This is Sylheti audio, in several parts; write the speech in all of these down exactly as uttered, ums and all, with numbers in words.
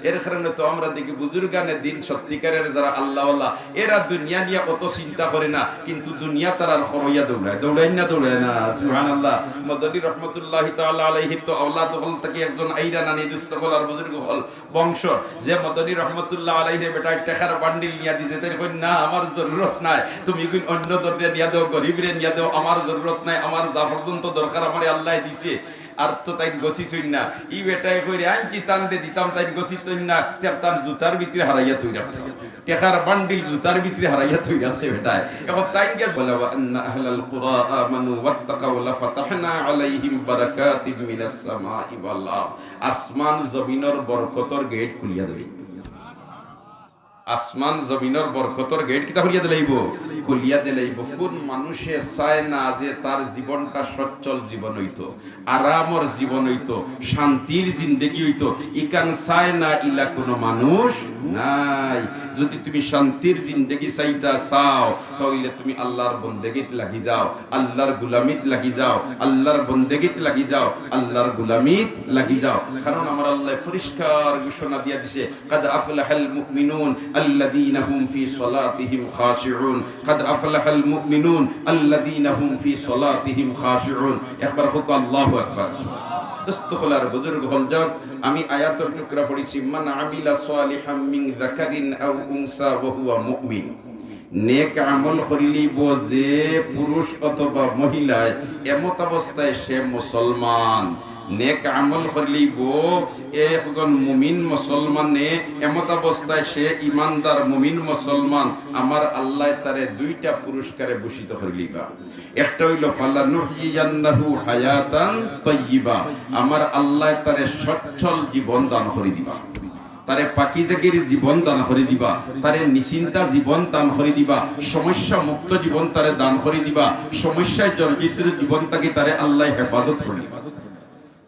এর কারণে তো আমরা দেখি বুজুর্গানে দিন সত্যিকারের যারা আল্লাহওয়ালা, এরা দুনিয়া নিয়া অত চিন্তা করে না, কিন্তু দুনিয়া তারার খরইয়া দৌড়ায়, দৌড়ায় না, দৌড়ায় না? সুবহানাল্লাহ। মদনী রহমতুল্লাহি তাআলা আলাইহির তো আওলাদ অকল থাকি একজন আইরা নানি দুস্ত অকল আর বুজুর্গ অকল বংশ, যে মদনী রহমতুল্লাহ আলাইহিরে বেটায় টেকার বান্ডিল নিয়া দিছে, তাইন কইন না, আমার জরুরত নাই, তুমি কইন অন্য দররে নিয়া দেও, গরিবরে নিয়া দেও, আমার জরুরত নাই, আমার যা পর্যন্ত দরকার আমারে আল্লায় দিছে। আর তো তাইন গছিছইন না। ই বেটায় কইরে, আমি কি তানরে দিতাম, তাইন গছিতইন না, তে তান জুতার ভিতরে হারাইয়া থই রাখতা। টেকার বান্ডিল জুতার ভিতরে হারাইয়া থই রাখছে বেটায়। এখন তাইন গিয়া বলে, "ওয়া আন্না আহলাল কুরা আমানু ওয়াত্তাকাউ লাফাতাহনা আলাইহিম বারাকাতিম মিনাস সামাই ওয়াল আরদ।" আসমান জমিনর বরকতর গেট খুলিয়া দেবে। আসমান জমিনর বরকতর গেট কিতা করিয়া দিলাইবো? খুলিয়া দিলাইবো। কোন মানুষে চায় না যে তার জীবনটা সচ্ছল জীবন অইতো, আরামর জীবন অইতো, শান্তির জিন্দেগি অইতো? ইখান চায় না ইলা কোনো মানুষ নাই। যদি তুমি শান্তির জিন্দেগি চাইতা চাও, তাইলে তুমি আল্লাহর বন্দেগিত লাগি যাও, আল্লাহর গুলামিত লাগি যাও, আল্লাহর বন্দেগিত লাগি যাও, আল্লাহর গুলামিত লাগি যাও। কারণ আমার আল্লায় পরিষ্কার ঘোষণা দিয়া দিছে, "কাদ আফলাহাল মুমিনুন আল্লাযীনা হুম ফি সালাতিহিম খাশিউন, কাদ আফলাহাল মুমিনুন আল্লাযীনা হুম ফি সালাতিহিম খাশিউন।" একবার কউক্কা আল্লাহু আকবার। দোস্ত অকল আর বুজুর্গ অকল, যাউক, আমি আয়াতর টুকরা পড়ছি, "মান আমিলা সালিহাম মিন যাকারিন আও উনসা ওয়া হুয়া মুমিন।" নেক আমল করিলিবো যে পুরুষ অথবা মহিলায়, এমত অবস্থায় সে মুসলমান। নেক আমল করিলিবো একজন মুমিন মুসলমানে, এমত অবস্থায় সে ইমানদার মুমিন মুসলমান, আমার আল্লায় তারে দুইটা পুরস্কারে ভূষিত করিলিবা। একটা অইলো, "ফালানুহইয়ান্নাহু হায়াতান তাইয়্যিবা", আমার আল্লায় তারে সচ্ছল জীবন দান করি দিবা। তারে পাকিজাগির জীবন দান করি দিবা, তারে নিশ্চিন্তা জীবন দান করি দিবা, সমস্যা মুক্ত জীবন তারে দান করি দিবা, সমস্যায় জর্জরিত জীবন থাকি তারে আল্লায় হেফাজত করি দিবা।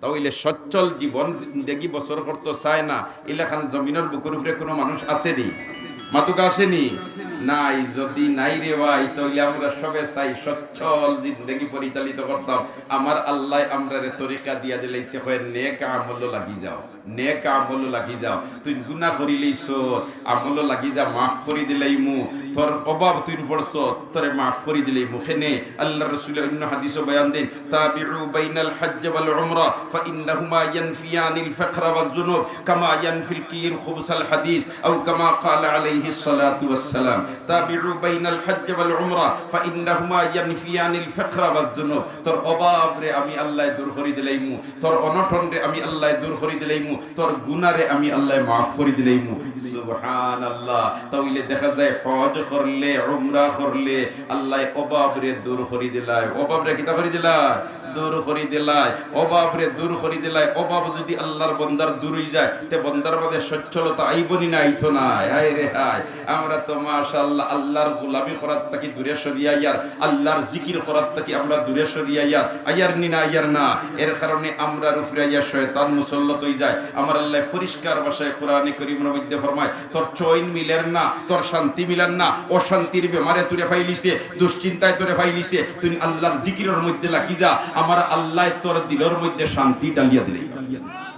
তাইলে সচ্ছল জীবন জিন্দেগি বসর করতো চায় না, ইলাখান জমিনর বুকুর উপরে কোনো মানুষ আছে নি? মাতুক আছে নি? নাই। যদি নাই রে ভাই, তাইলে আমরা সবে চাই সচ্ছল জিন্দেগি পরিচালিত করতাম। আমার আল্লায় আমরারে তরিকা দিয়া দিলাইছে, কয়, "নেক আমলো লাগি যাও।" নেক আমলো লাগি যাও। তুই গুনা করিলিছস, আমলো লাগি যা, মাফ করি দিলাইমু। তোর অভাব তুই পড়ছস, তোরে মাফ করি দিলাইমু। কেনে আল্লাহর রসুলে অন্য হাদিসো বয়ান দেইন, "তাবিউ বাইনাল হজ্জ ওয়াল উমরা, ফাইন্নাহুমা ইয়ানফিয়ানিল ফাকরা ওয়াজ যুনুব, কামা ইয়ানফিল কিরু খুবুসাল হাদিদ, আও কামা ক্বালা আলাইহিস সালাতু ওয়াস সালাম। তাবিউ বাইনাল হজ্জ ওয়াল উমরা, ফাইন্নাহুমা ইয়ানফিয়ানিল ফাকরা ওয়াজ যুনুব।" তোর অভাবরে আমি আল্লায় দূর করি দিলাইমু, তোর অনটনরে আমি আল্লায় দূর করি দিলাইমু, তোর গুনারে আমি আল্লায় মাফ করি দিলাইমু। সুবহানাল্লাহ। তাইলে দেখা যায় হজ করলে, উমরা করলে আল্লায় অভাবরে দূর করি দিলায়। অভাবরে কিতা করি দিলায়? দূর করি দিলায়। অভাবরে দূর করি দিলায়। অভাব যদি আল্লাহর বন্দার দূর অই যায়, তে বন্দার মাঝে সচ্ছলতা আইবো নি না আইতো নায়? হায় রে হায়। আমরা তো মাশাআল্লাহ আল্লাহর গোলামি করার থাকি দূরে সরিয়া আইয়ার, আল্লাহর জিকির করার থাকি আমরা দূরে সরিয়া আইয়ার, আইয়ার নি না আইয়ার না? এর কারণে আমরার উপরে আইয়া শয়তান মুসল্লত অই যায়। আমার আল্লায় পরিষ্কার ভাষায় কোরআনে করিমর মধ্যে ফরমায়, "তোর চইন মিলের না, তোর শান্তি মিলের না, অশান্তির বেমারে তোরে ফাইলিছে, দুশ্চিন্তায় তোরে ফাইলিছে, তুই আল্লাহর জিকিরর মধ্যে লাগি যা, আমার আল্লায় তোর দিলর মধ্যে শান্তি ডালিয়া দিলে।"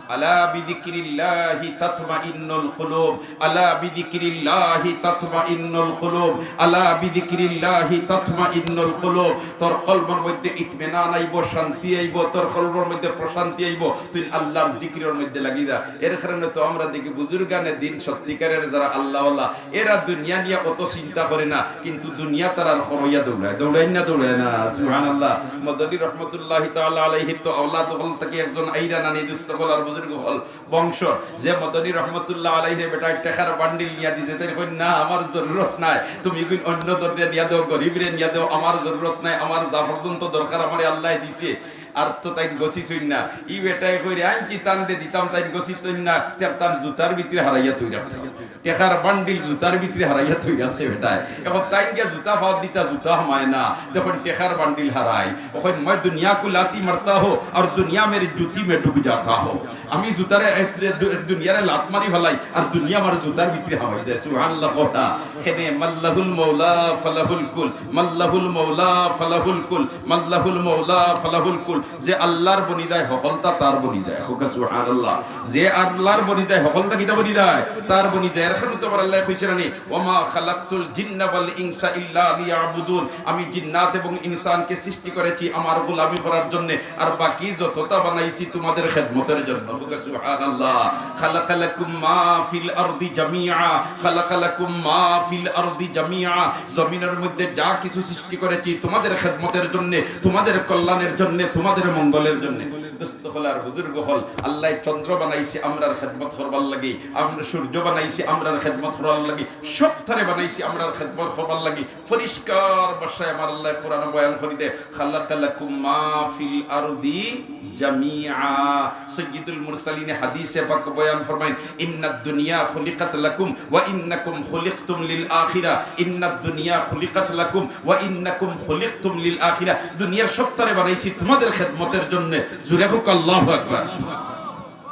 আলা বিযিকরিল্লাহি তাতমাইন্নুল কুলুব, আলা বিযিকরিল্লাহি তাতমাইন্নুল কুলুব, আলা বিযিকরিল্লাহি তাতমাইন্নুল কুলুব। তোর কলবর মধ্যে ইতমিনান আইবো, শান্তি আইবো, তোর কলবর মধ্যে প্রশান্তি আইবো, তুই আল্লাহর জিকিরর মধ্যে লাগি যা। এর কারণে তো আমরা দেখি বুজুর্গানে দিন সত্যিকারের যারা আল্লাহওয়ালা, এরা দুনিয়া নিয়া অত চিন্তা করে না, কিন্তু দুনিয়া তারার খরইয়া দৌড়ায়, দৌড়ায় না, দৌড়ায় না? সুবহানাল্লাহ। মদনী রহমতুল্লাহি তাআলা আলাইহির তো আওলাদ অকল থাকি একজন আইরা নানি দুস্ত অকল আর বুজুর্গ অকল বংশ, যে মদনী রহমতুল্লাহ আলাইহিরে বেটায় টেকার বান্ডিল নিয়া দিছে, তাইন কইন না, আমার জরুরত নাই, তুমি কইন অন্য দররে নিয়া দেও, গরিবরে নিয়া দেও, আমার জরুরত নাই, আমার যা পর্যন্ত দরকার আমারে আল্লায় দিছে। আর তো তাইন গছিছইন না। ই বেটায় কইরে, আমি কি তানরে দিতাম, তাইন গছিতইন না, তে তান জুতার ভিতরে হারাইয়া থই রাখতা। টেকার বান্ডিল জুতার ভিতরে হারাইয়া থই রাখছে বেটায়। এখন তাইন গিয়া জুতা ফাওত দিতা, জুতা হামায় না। দেখইন টেকার বান্ডিল হারাইল। অখন, "মই দুনিয়া কো লাতি মারতা হো, অর দুনিয়া মেরি জুতি মে ঢুক যাতা হো।" আমি জুতারে, এ, দু-, দুনিয়ারে লাত মারি ফালাই, আর দুনিয়া আমার জুতার ভিতরে হামাই যায়। সুবহানাল্লাহ কও না। কেনে, "মাল্লাহুল মাওলা ফালাহুল কুল, মাল্লাহুল মাওলা ফালাহুল কুল, মাল্লাহুল মাওলা ফালাহুল কুল।" যে আল্লাহর বনি যায়, হকলতা তার বনি যায়। কউক্কা সুবহানাল্লাহ। যে আল্লাহর বনি যায়, হকলতা কিতা বনি যায়? তার বনি যায়। এর কারণে তো আমার আল্লায় কইছইন না নি, "ওয়া মা খালাকতুল জিন্না ওয়াল ইনসা ইল্লা লিয়াবুদুন।" আমি জিন্নাত এবং ইনসানকে সৃষ্টি করেছি আমার গোলামি করার জন্য, আর বাকি যততা বানাইছি তোমাদের খেদমতের জন্য। কউক্কা সুবহানাল্লাহ। খালাকা লাকুম মা ফিল আরদি জামিআ, খালাকা লাকুম মা ফিল আরদি জামিআ। জমিনের মধ্যে যা কিছু সৃষ্টি করেছি তোমাদের খেদমতের জন্য, তোমাদের কল্যাণের জন্য, তোমাদের মঙ্গলের জন্য। দোস্ত অকল আর বুজুর্গ অকল, আল্লায় চন্দ্র বানাইছে আমরার খেদমত করবার লাগি, আমরা সূর্য বানাইছে আমরার খেদমত করার লাগি, সবতারে বানাইছে আমরার খেদমত করবার লাগি। পরিষ্কার ভাষায় আমার আল্লায় কোরআনে বয়ান করি দেয়, "খালাকা লাকুম মা ফিল আরদি জামিআ।" সাইয়্যিদুল মুরসালিনে হাদিসে পাক বয়ান ফরমাইন, "ইন্নাদ দুনিয়া খুলিকাত লাকুম ওয়া ইন্নাকুম খুলিকতুম লিল আখিরা। ইন্নাদ দুনিয়া খুলিকাত লাকুম ওয়া ইন্নাকুম খুলিকতুম লিল আখিরা।" দুনিয়ার সবতারে বানাইছি তোমাদের খেদমতের জন্য। জুরে কউক্কা আল্লাহু আকবার।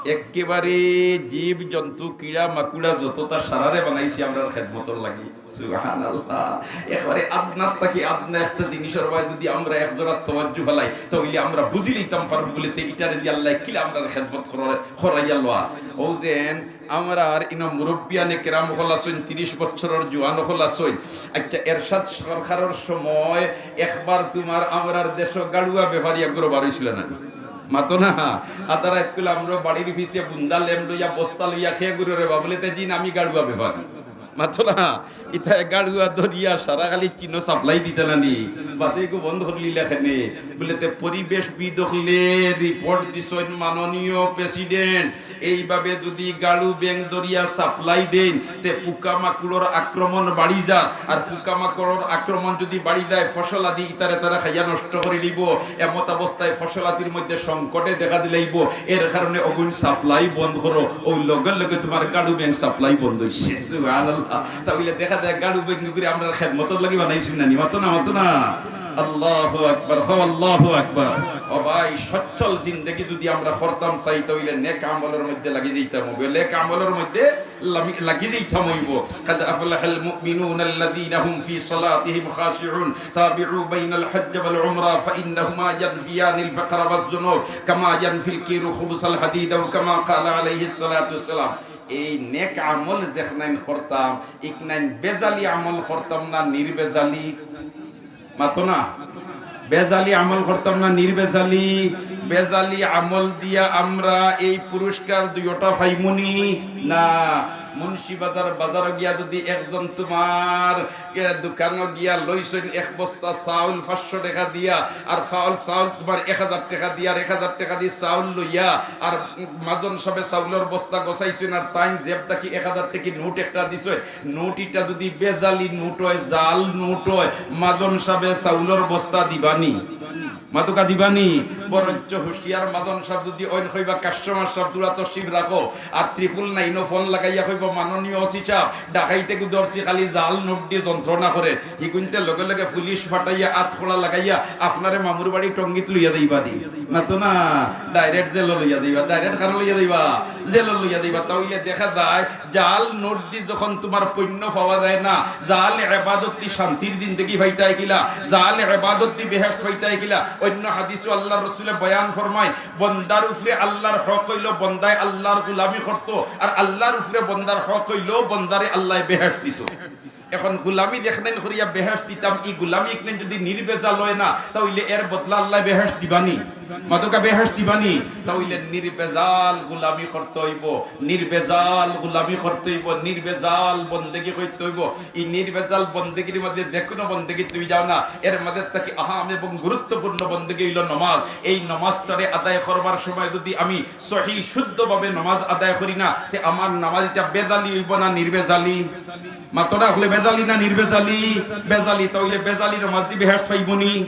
একেবারে জীব জন্তু, কিড়া মাকুড়া যততা, সারারে বানাইছি আমরার খেদমতর লাগি। সুবহানাল্লাহ। একেবারে আদনার থাকি আদনা একটা জিনিসর বায় যদি আমরা এক জোড়া তওয়াজ্জু ফালাই, তাইলে আমরা বুঝি লইতাম পারমু বুলে তে ইটারে দি আল্লায় কিলা আমরার খেদমত করাইয়া লওয়া। অউ যেন আমরার ইনো মুরব্বিয়ানে কেরাম অকল আছইন, তিরিশ বছরর জুয়ান অকল আছইন। আচ্ছা, এরশাদ সরকারর সময় একবার তুমার আমরার দেশো গাড়ুয়া বেপারি একগুরু বার অইছিল না নি? মাতো না। আধা রাইত কইলে আমরার বাড়ির পিছে বুন্দা লেম লইয়া, বস্তা লইয়া, কে গুরু রে বাবুলে তে জিন আমি গাড়ুয়া বেপারি। মাতো না। ইতায় গাড়ুয়া ধরিয়া সারা খালি চিনো সাপ্লাই দিতা না নি? বাদে গো বন্ধ করলিলা কেনে? বুলে তে পরিবেশবিদ অকলে রিপোর্ট দিছইন, মাননীয় প্রেসিডেন্ট, এইভাবে যদি গাড়ু বেং ধরিয়া সাপ্লাই দেইন, তে ফুকা মাকুড়র আক্রমণ বাড়ি যায়, আর ফুকা মাকুড়র আক্রমণ যদি বাড়ি যায়, ফসল আদি ইতারে তারা খাইয়া নষ্ট করি দিবো। এমত অবস্থায় ফসল আদির মধ্যে সংকটে দেখা দিলাইবো, এর কারণে অগুন সাপ্লাই বন্ধ করো। অউ লগে লগে তুমার গাড়ু বেং সাপ্লাই বন্ধ অইছে। সুবহানাল্লাহ। তাইলে দেখা যায় গাড়ু বেং করি আমরার খেদমতর লাগি বানাইছইন না নি? মাতো না, মাতো না। আল্লাহু আকবার, কও আল্লাহু আকবার। ও ভাই, সচ্ছল জিন্দেগি যদি আমরা করতাম চাই, তাইলে নেক আমলর মধ্যে লাগি যাইতাম অইবো, নেক আমলর মধ্যে লামি-, লাগি যাইতাম অইবো। قد أفلح المؤمنون الذين هم في صلاتهم خاشعون، تابعوا بين الحج والعمرة فإنهما ينفيان الفقر والذنوب كما ينفي الكير خبث الحديد، أو كما قال عليه الصلاة والسلام। এই নেক আমল যেখানাইন করতাম, ইখানাইন বেজালি আমল করতাম না নির্বেজালি? মাতো না। বেজালি আমল করতাম না নির্বেজালি? বেজালি আমল দিয়া আমরা এই পুরস্কার দুইওটা পাইমু নি? না। মুন্সিবাজার বাজারো গিয়া যদি একজন তুমার, এ, দোকানো গিয়া লইছইন এক বস্তা চাউল পাঁচশো টেকা দিয়া, আর ফাউল চাউল তুমার এক হাজার টেকা দিয়া, আর এক হাজার টেকা দি চাউল লইয়া, আর মাজন সাবে চাউলর বস্তা গছাইছইন, আর তাইন জেব থাকি এক হাজার টেকি নোট একটা দিছইন, নোট ইটা যদি বেজালি নোট অয়, জাল নোট অয়, মাজন সাবে চাউলর বস্তা দিবা নি? মাতউক্কা দিবা নি? বরঞ্চ হুঁশিয়ার মাজন সাব যদি অইন কইবা, "কাস্টমার সাব, তুরা তশরিফ রাখো।" আর triple nine-ও ফোন লাগাইয়া কইবা, "মাননীয় ওসি সাব, ডাকাইতে গু ধরছি, খালি জাল নোট দি যন্ত্রণা করে।" হিগুইন্তে লগে লগে পুলিশ ফাটাইয়া, আত খোড়া লাগাইয়া আপনারে মামুর বাড়ি টঙ্গিত লইয়া যাইবা নি। মাতো না, direct জেলো লইয়া যাইবা। Direct কারো লইয়া যাইবা? জেলো লইয়া যাইবা। তাইলে দেখা যায় জাল নোট দি যখন তুমার পুইন্য পাওয়া যায় না, জাল এবাদত দি শান্তির জিন্দেগি পাইতায় কিলা, জাল এবাদত দি বেহেশত পাইতায় কিলা। অইন্য হাদিসো আল্লার রসুলে বয়ান ফরমাইন, বন্দার উপরে আল্লার হক অইলো বন্দায় আল্লার গুলামি করতো, আর আল্লার উপরে বন্দার হক অইলো বন্দারে আল্লায় বেহেশত দিতো। এখন গুলামি যেখানাইন করিয়া বেহেশত দিতাম, ই গুলামি ইখানাইন যদি নির্বেজাল অয় না, তাইলে এর বদলা আল্লায় বেহেশত দিবা নি? মাতউক্কা বেহেশত দিবা নি? তাইলে নির্বেজাল গুলামি করতে অইবো, নির্বেজাল গুলামি করতে অইবো, নির্বেজাল বন্দেগি করতে অইবো। ই নির্বেজাল বন্দেগির মাঝে যেকুনু বন্দেগি তুমি যাও না, এর মাঝে থাকি আহাম এবং গুরুত্বপূর্ণ বন্দেগি অইলো নমাজ। এই নমাজটারে আদায় করবার সময় যদি আমি সহি শুদ্ধভাবে নমাজ আদায় করি না, তে আমার নমাজ ইটা বেজালি অইবো না নির্বেজালি? মাতো না, অইলে বেজালি না নির্বেজালি? বেজালি। তাইলে বেজালি নমাজ দি বেহেশত পাইমু নি?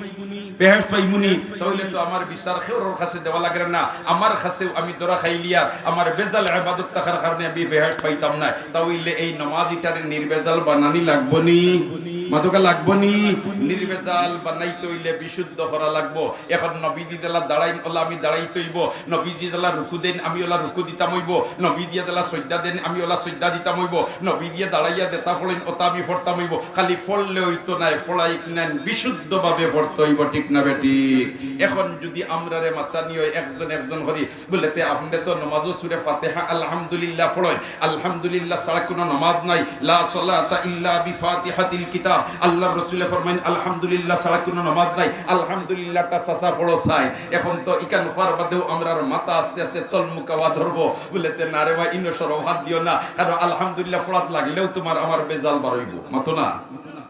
বেহেশত পাইমু নি? তাইলে তো আমার বিচার কেউর কাছে দেওয়া লাগের না, আমার কাছেউ আমি ধরা খাইলিয়ার, আমার বেজাল এবাদত থাকার কারণে আমি বেহেশত পাইতাম না। তাইলে এই নমাজ ইটারে নির্বেজাল বানানি লাগবো নি? মাতউক্কা লাগবো নি? নির্বেজাল বানাইতে অইলে বিশুদ্ধ করা লাগবো। এখন নবীজি যেলা দাঁড়াইন, অলা আমি দাঁড়াইতে অইবো। নবীজি যেলা রুকু দেইন, আমি অলা রুকু দিতাম অইবো। নবীজি যেলা সইজদা দেইন, আমি অলা সইজদা দিতাম অইবো। নবীজি দাঁড়াইয়া যেতা পড়ইন, অতা আমি পড়তাম অইবো, খালি পড়লে অইতো নায়, পড়াইক নাইন বিশুদ্ধভাবে পড়তে অইবো, ঠিক না বেঠিক? এখন যুদি আমরারে মাতানি অয় একজন একজন করি, বুলে, "তে আপনে তো নমাজো সুরে ফাতিহা আলহামদুলিল্লাহ পড়ইন, আলহামদুলিল্লাহ ছাড়া কুনু নমাজ নাই, লা সালাতা ইল্লা বিফাতিহাতিল কিতাব।" আল্লার রসুলে ফরমাইন, "আলহামদুলিল্লাহ ছাড়া কুনু নমাজ নাই।" আলহামদুলিল্লাহটা চাচা পড়ো চাই। এখন তো ইখান কওয়ার বাদেউ আমরার মাথা আস্তে আস্তে তলমুকাওয়া ধরবো। বুলে, "তে না রে ভাই, ইনো শরম হাত দিও না, কারণ আলহামদুলিল্লাহ পড়াত লাগলেউ তুমার আমার বেজাল বারইবো।" মাতো না?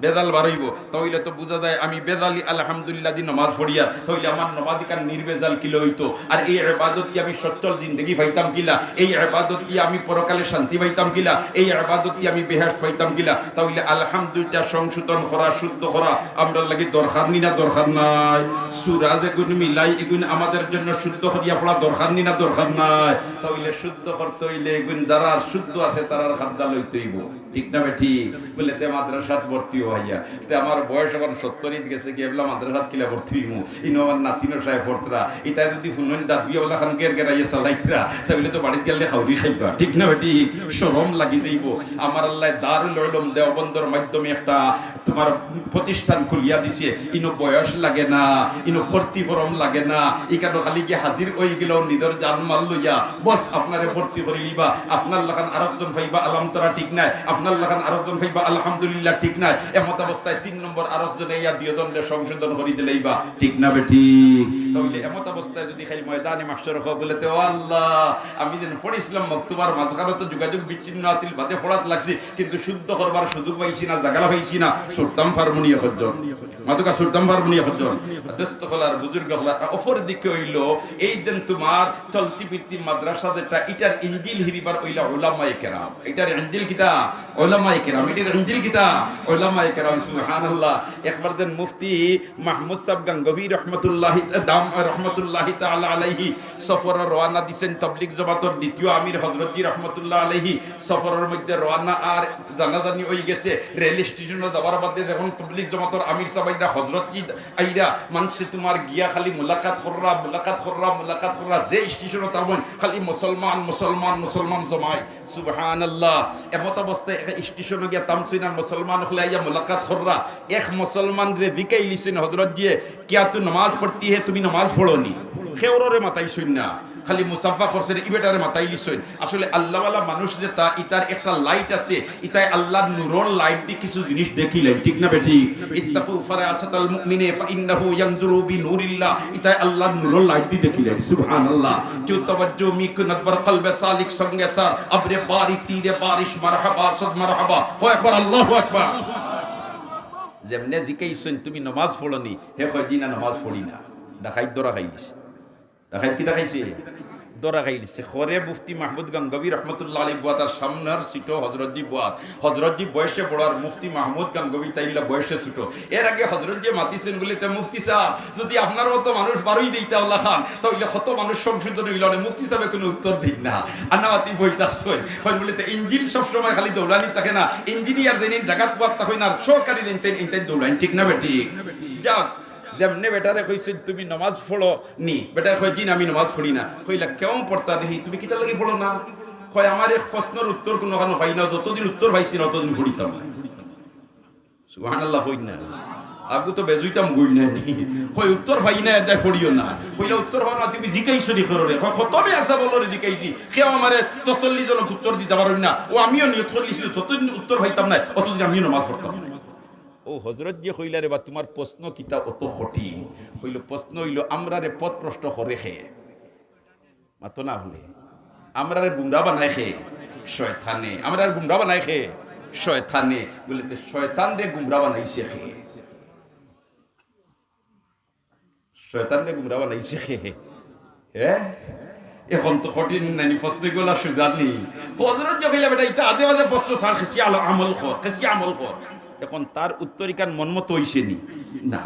বেজাল বারইবো। তাইলে তো বুঝা যায় আমি বেজালি আলহামদুলিল্লাহ দি নমাজ পড়িয়ার, তাইলে আমার নমাজ ইখান নির্বেজাল কিলা অইতো? আর এই ইবাদত দি আমি সচ্ছল জিন্দেগি পাইতাম কিলা? এই ইবাদত দি আমি পরকালে শান্তি পাইতাম কিলা? এই ইবাদত দি আমি বেহেশত পাইতাম কিলা? তাইলে আলহামদুলিল্লাহ সংশোধন করা, শুদ্ধ করা আমরার লাগি দরকার নি না দরকার নাই? সুরা যেগুন মিলাই ইগুন আমাদের জন্য শুদ্ধ করিয়া পড়া দরকার নি না দরকার নাই? তাইলে শুদ্ধ করতে অইলে ইগুন যারা শুদ্ধ আছে তারার খাদ্দা লইতে অইবো। ঠিক না বেঠিক? বুলে, "তে মাদ্রাসাত ভর্তি অইয়া।" তে আমার বয়স এখন সত্তরিত গেছে গিয়া, এবলা মাদ্রাসাত কিলা ভর্তি অইমু? ইনো আমার নাতিনো সাহেব পড়তরা। ইতায় যুদি হুনইন দাঁত বিয়া ওলা খান গের গেরাইয়া চালাইতরা, তাইলে তো বাড়িত গেলে খাউরি খাইবা। ঠিক না বেঠিক? শরম লাগি যাইবো। আমার আল্লায় দারুল উলুম দেওবন্দর মাধ্যমে একটা তুমার প্রতিষ্ঠান খুলিয়া দিছে। ইনো বয়স লাগে না, ইনো ভর্তি ফরম লাগে না। ইখানো খালি গিয়া হাজির অইগেলেউ নিজর জানমাল লইয়া বস, আপনারে ভর্তি করিলিবা, আপনার লাখান আরকজন পাইবা আলাম তারা, ঠিক নায়? আপনার লাখান আরকজন পাইবা আলহামদুলিল্লাহ, ঠিক নায়? এমত অবস্থায় তিন নম্বর আরকজনে ইয়া দুইজনরে সংশোধন করি দিলাইবা, ঠিক না বেঠিক? তাইলে এমত অবস্থায় যুদি খালি ময়দানে মাহশর অয়, বুলে, "তে ও আল্লাহ, আমি যেন পড়ছিলাম মক্তবার মাঝখানো তো যোগাযোগ বিচ্ছিন্ন আছিল, বাদে পড়াত লাগছি, কিন্তু শুদ্ধ করবার সুযোগ পাইছি না, জাগা পাইছি না, ছুটতাম পারমুনি একজন।" মাতউক্কা, ছুটতাম পারমুনি একজন। দোস্ত অকল আর বুজুর্গ অকল আর অপর দিকে অইলো এই যেন তুমার চলতি ফিরতি মাদ্রাসা যেটা, ইটার ইঞ্জিল হিরিবার অইলা উলামায়ে কেরাম। ইটার ইঞ্জিল কিতা? উলামায়ে কেরাম। ইটার ইঞ্জিল কিতা? উলামায়ে কেরাম। সুবহানাল্লাহ। একবার যেন মুফতি মাহমুদ সাহেব গাঙ্গোহী রহমতুল্লাহি দাম রহমতুল্লাহি তাআলা আলাইহি সফরো রওয়ানা দিছইন তবলিগ জমাতর দ্বিতীয় আমির হজরতজি রহমতুল্লাহ আলাইহি সফরর মধ্যে রওয়ানা আর জানাজানি অইগেছে। রেল স্টেশনো যাওয়ার বাদে যখন তবলিগ জমাতর আমির সাহেব আইরা, হজরতজি আইরা, মানষে তুমার গিয়া খালি মুলাকাত কররা, মুলাকাত কররা, মুলাকাত কররা, যে স্টেশনো থামইন খালি মুসলমান, মুসলমান, মুসলমান জমায়। সুবহানাল্লাহ। এমত অবস্থায় এক স্টেশনো গিয়া থামছইন আর মুসলমান অকলে আইয়া মুলাকাত কররা। এক মুসলমানরে জিকাইলিছইন হজরতজিয়ে, "কিয়া তু নমাজ পড়তি হে, তুমি নমাজ পড়ো নি?" কেউররে মাতাইছইন না, খালি মুসাফা করছইন, ই বেটারে মাতাইলিছইন। আসলে আল্লাহওয়ালা মানুষ যেটা, ইতার একটা লাইট আছে, ইতায় আল্লাহর নূরর লাইট দি কিছু জিনিস দেখিলাইন, ঠিক না বেঠিক? ইত্তাকু ফারাসাতাল মুমিনে ফাইন্নাহু ইয়ানজুরু বিনুরিল্লাহ, ইতায় আল্লাহর নূরর লাইট দি দেখিলাইন। সুবহানাল্লাহ। জো তওয়াজ্জু মি কুনাত বর কলবে সালিক সঙ্গে সার, আবরে বারি তিরে বারিশ মারহাবা, সদ মারহাবা। হো একবার, আল্লাহু আকবার। যেমনে জিকাইছইন, "তুমি নমাজ পড়ো নি?" হে কয়, "জি না, নমাজ পড়ি না।" ডাকাইত ধরা খাইলিছে। ডাকাইত কিতা খাইছে? ধরা খাইলিছে। খরে মুফতি মাহমুদ গাঙ্গোহী রহমতুল্লাহ আলাইহি বওয়াত, তার সামনর সিটো হজরতজি বওয়াত। হজরতজি বয়সে বড় আর মুফতি মাহমুদ গাঙ্গোহী তাইল্লা বয়সে ছোট। এর আগে হজরতজিয়ে মাতিছইন বুলে, "তে মুফতি সাব, যুদি আপনার মতো মানুষ বারই দেইতা অলা খান, তাইলে কত মানুষ সংশোধন অইলা অনে।" মুফতি সাবে কুনু উত্তর দিন না। আনামাতি বই থাকছইন। কইন বুলে, "তে ইঞ্জিন সবসময় খালি দৌড়ানি থাকে না, ইঞ্জিনিয়ার যেদিন জাগাত বওয়াত থাকইন আর সহকারী দিন তেন ইনতাইন দৌড়াইন, ঠিক না বেঠিক?" যাক, যেমনে বেটারে কইছইন, "তুমি নমাজ পড়ো নি?" বেটায় কয়, "জি না, আমি নমাজ পড়ি না।" কইলা, "কেউ পড়তা নেই, তুমি কিতার লাগি পড়ো না?" কয়, "আমার এক প্রশ্নর উত্তর কুনুখানো পাই না, যতদিন উত্তর পাইছি না, অতদিন পড়িতাম না।" সুবহানাল্লাহ কইন না। আগু তো বেজুইতাম গই না নি। কয়, "উত্তর পাই না, এর দায় পড়িও না।" কইলা, "উত্তর পাও না, তুমি জিকাইছো নি কেউরে?" কয়, "কত বেয়াদব অকলরে জিকাইছি, কেউ আমারে তসল্লিজনক উত্তর দিতা পারইন না। ও আমিও নিয়ত করিলিছি, যতদিন উত্তর পাইতাম না, অতদিন আমিও নমাজ পড়তাম না।" ও হজরতজিয়ে কইলা, "রে বা, তুমার প্রশ্ন কিতা অত কঠিন?" কইলো, "প্রশ্ন অইলো, আমরারে পথভ্রষ্ট করে কে?" মাতো না অকলে। "আমরারে গুমরা বানায় কে?" "শয়তানে।" "আমরারে গুমরা বানায় কে?" "শয়তানে।" বুলে, "তে শয়তানরে গুমরা বানাইছে কে?" শয়তানরে গুমরা বানাইছে কে? হে? এখন তো কঠিন নানি, প্রশ্ন ইগুলা সুজা নি। হজরতজিয়ে কইলা, "বেটা, ইতা আজে বাজে প্রশ্ন ছাড়, কেসি আলো-, আমল কর, কেসি আমল কর।" এখন তার উত্তর ইখান মন মতো অইছে নি? না,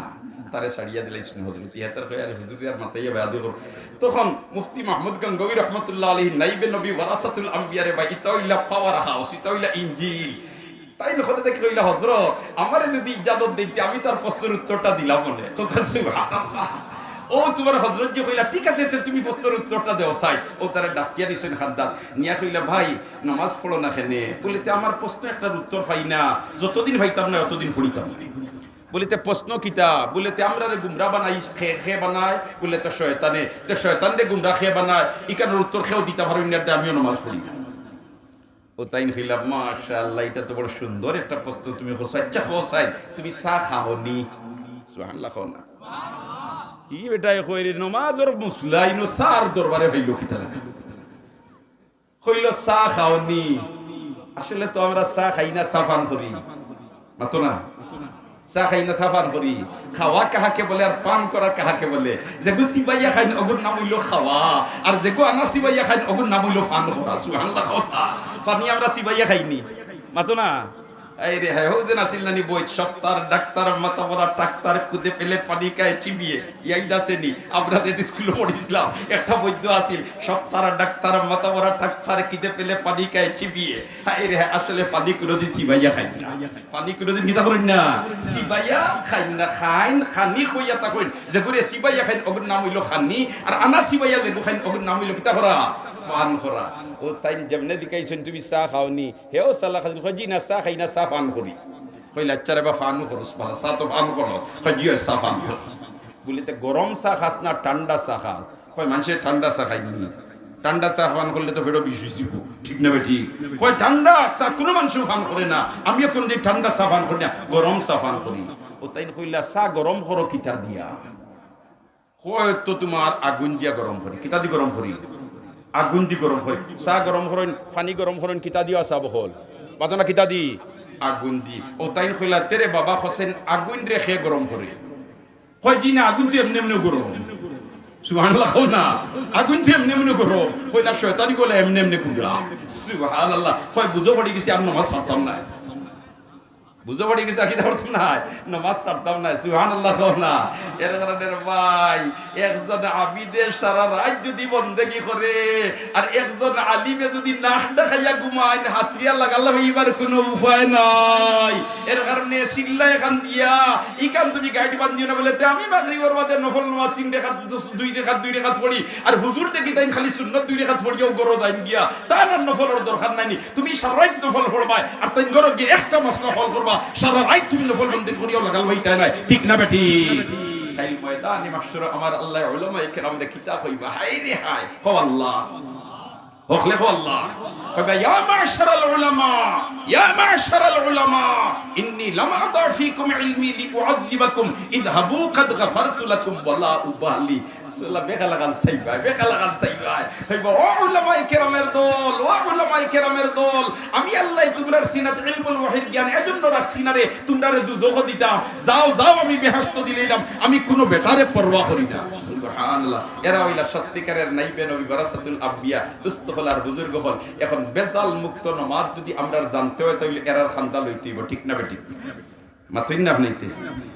তারে ছাড়িয়া দিলাইছইন হজরতজিয়ে। তার কয়, "আরে হুজুর, আর মাতাইয়া বেয়াদবি কর।" তখন মুফতি মাহমুদ গাঙ্গোহী রহমতুল্লাহ আলাইহি, নাইবে নবী, ওয়ারাসাতুল আম্বিয়া রে ভাই, ইতা অইলা পাওয়ার হাউস, ইতা অইলা ইঞ্জিন। তাইন হকলে দেখি কইলা, "হজরত, আমারে যুদি ইজাজত দেইতে, আমি তার প্রশ্নর উত্তরটা দিলাম অনে।" তো কয়, "সুবহানাল্লাহ।" ও তুমার হজরত যে কইলা, "ঠিক আছে, তে তুমি প্রশ্নর উত্তরটা দেও চাই।" ও তারে ডাকিয়া নিছইন খান্দাত, নিয়া কইলা, "ভাই, নমাজ পড়ো না কেনে?" বুলে, "তে আমার প্রশ্ন একটার উত্তর পাই না, যতদিন পাইতাম না, অতদিন পড়িতাম না।" বুলে, "তে প্রশ্ন কিতা?" বুলে, "তে আমরারে গুমরা বানাই, কে, কে বানায়?" বুলে, "তে শয়তানে।" "তে শয়তানরে গুমরা কে বানায়? ইখানর উত্তর কেউ দিতা পারইন না, তে আমিও নমাজ পড়ি না।" ও তাইন কইলা, "মাশাআল্লাহ, ইটা তো বড় সুন্দর একটা প্রশ্ন তুমি করছো। আচ্ছা, কও চাই, তুমি চা খাও নি?" সুবহানাল্লাহ কও না। ই বেটায় কয় রে, নমাজর মুসল্লা ইনো চার দরবারে পাইলো কিতা লাগা? কইলো, "চা খাও নি?" আসলে তো আমরা চা খাই না, চা পান করি। মাতো না? চা খাই না, চা পান করি। খাওয়া কাহাকে বলে আর পান করা কাহাকে বলে? যেগু চিবাইয়া খাইন, অগুর নাম অইলো খাওয়া, আর যেগু আনা চিবাইয়া খাইন, অগুর নাম অইলো পান করা। সুবহানাল্লাহ কও না। পানি আমরা চিবাইয়া খাই নি? মাতো না? এই রে, হ্যাঁ, হউ যে নাছিল নানি বইত, "সপ্তাহর ডাক্তার, মাথা ভরা ট্রাক্টর, কুদে পেলে পানি খায় চিবিয়ে।" ইয়াদ আছে নি? আমরা যে স্কুলো পড়ছিলাম, একটা বইত আছিল, "সপ্তাহর ডাক্তার, মাথা ভরা ট্রাক্টর, খিদে পেলে পানি খায় চিবিয়ে।" হায় রে, আসলে পানি কুনুদিন চিবাইয়া খাইন না। পানি কুনুদিন কিতা করইন না? চিবাইয়া খাইন না, খাইন, খানি কইয়া তা কইন। যেগুরে চিবাইয়া খাইন, অগুর নাম অইলো খানি, আর আনা চিবাইয়া যেগু খাইন, অগুর নাম অইলো কিতা করা? পান করা। ও তাইন যেমনে জিকাইছইন, "তুমি চা খাও নি?" হেও সালা খাইন, কয়, "জি না, চা খাই না, চা পান করি।" কইলা, "আচ্ছা রে বা, পানও করস বালা, চা তো পান করস।" কয়, "জি অয়, চা পান করস।" বুলে, "তে গরম চা খাস না ঠান্ডা চা খাস?" কয়, "মানষে ঠান্ডা চা খাইন নি, ঠান্ডা চা পান করলে তো পেটো বিষ অইযিবো, ঠিক না বেঠিক?" কয়, "ঠান্ডা চা কুনু মানষেও পান করে না, আমিও কুনুদিন ঠান্ডা চা পান করি না, গরম চা পান করি।" ও তাইন কইলা, "চা গরম করো কিতা দিয়া?" কয়, "তো তুমার আগুইন দিয়া গরম করি।" "কিতা দি গরম করি?" "আগুইন দি গরম করি।" চা গরম করইন, পানি গরম করইন, কিতা দি? আচ্ছা বকল, মাতো না, কিতা দি? আগুইন দি। ও তাইন কইলা, "তে রে বাবা, কছইন আগুইনরে কে গরম করে?" কয়, "জি না, আগুইন তো এমনে এমনে গরম।" সুবহানাল্লাহ কও না। "আগুইন তো এমনে এমনে গরম।" কইলা, "শয়তানি কইলা এমনে এমনে কুমড়া।" সুবহানাল্লাহ। কয়, "বুঝো পড়ি গেছি, আর নমাজ ছাড়তাম না।" বুঝো পড়ি গেছে, আর কিতা করতাম না, নমাজ ছাড়তাম না। সুবহানাল্লাহ কও না। এর কারণে রে ভাই, একজন আবিদে সারা রাইত যুদি বন্দেগি করে, আর একজন আলিমে যুদি নাক ডাকাইয়া ঘুমাইন, হাতরিয়া লাগাল অইবার কুনু উপায় নাই। এর কারণে চিল্লায় কান্দিয়া, ইখান তুমি গাইট বান্ধিও না বুলে, "তে আমি মাগরিবর বাদে নফল নমাজ তিন রেকাত, দুই রেকাত, দুই রেকাত পড়ি, আর হুজুর দেখি তাইন খালি সুন্নত দুই রেকাত পড়িয়াউ ঘরো যাইন গিয়া, তান আর নফলর দরকার নাই নি।" তুমি সারা রাইত নফল পড়বায়, আর তাইন ঘরো গিয়া একটা মাসলা হল করবা, সারা রাইত তুমি নফল বন্দেগি করিয়াও লাগাল পাইতায় নায়, ঠিক না বেঠিক? কাইল ময়দানে মাহশরো আমার আল্লায় উলামায়ে কেরামরে কিতা কইবা? হায় রে হায়, কও আল্লাহ। হকলে কও আল্লাহ। কইবা, "ইয়া মা'শারাল উলামা, ইয়া মা'শারাল উলামা, ইন্নী লাম আদা ফীকুম ইলমী লিউআযযিবাকুম, ইযহাবু কাদ গাফারতু লাকুম ওয়া লা উবালী।" রাসুলুল্লাহ বেকালাকাল চাইবা, বেকালাকাল চাইবা। কইবা, "ও উলামায়ে কেরামের দল, ও উলামায়ে কেরামের দল, আমি আল্লায় তুমরার সিনাত ইলমুল ওহীর জ্ঞান এজন্য রাখছি না রে, তুমরারে দুজখো দিতাম। যাও, যাও, আমি বেহেশতো দিলাইলাম, আমি কুনু বেটারে পরোয়া করি না।" সুবহানাল্লাহ। এরা অইলা সত্যিকারের নাইবে নবী, ওয়ারাসাতুল আম্বিয়া, দুস্ত অকল আর বুজুর্গ অকল। এখন ভেজাল মুক্ত নমাজ যুদি আমরার জানতে অয়, তাইলে এরার খান্দা লইতে অইবো, ঠিক না বেঠিক? মাতইন না আপনে ইতে?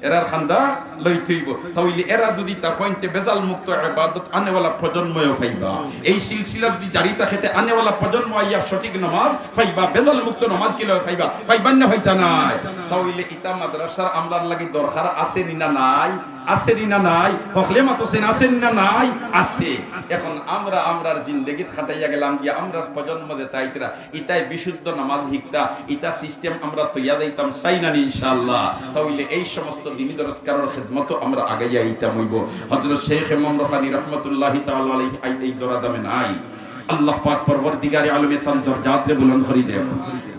এরার খান্দা লইতে অইবো। তাইলে এরা যুদি তা কইন তে ভেজাল মুক্ত ইবাদত আনেওয়ালা প্রজন্ময়ও পাইবা। এই সিলসিলা যুদি জারি থাকে তে আনেওয়ালা প্রজন্ম আইয়া সঠিক নমাজ পাইবা, ভেজাল মুক্ত নমাজ কিলা পাইবা? পাইবা না পাইতা নায়? তাইলে ইতা মাদ্রাসার আমরার লাগি দরকার আছে নি না নাই? আছে নি না নাই? হকলে মাতছেন, আছে নি না নাই? আছে। এখন আমরা আমরার জিন্দেগিত খাটাইয়া গেলাম গিয়া আমরার প্রজন্ম যেতা ইতরা ইতায় বিশুদ্ধ নামাজ হিকতা, ইতা সিস্টেম আমরা তৈয়া যাইতাম চাই না নি ইনশাআল্লাহ। তাইলে এই সমস্ত দিনী দরসগারর খেদমতো আমরা আগাইয়া আইতাম অইবো। হযরত শেখ ইমাম রুহানী রহমতুল্লাহি তাআলা আলাইহি আই-, এই দরাদামে নাই। আল্লাহ পাক পরওয়ারদিগারে আলমে তান দরজাতরে বুলন্দ করি দেউক।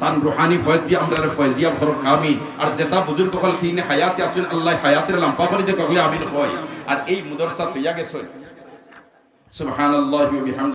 তান রুহানী ফয়েজ দিয়া আমরারে ফয়েজিয়াব করউক, আমিন। আর যেতা বুজুর্গ অকল হিনে হায়াতে আছইন, আল্লায় হায়াতরে লাম্বা করি দেউক, হকলে আমিন কই। আর এই মাদ্রাসা তৈয়া গেছে। সুবহানাল্লাহি ওয়া বিহামদিহি।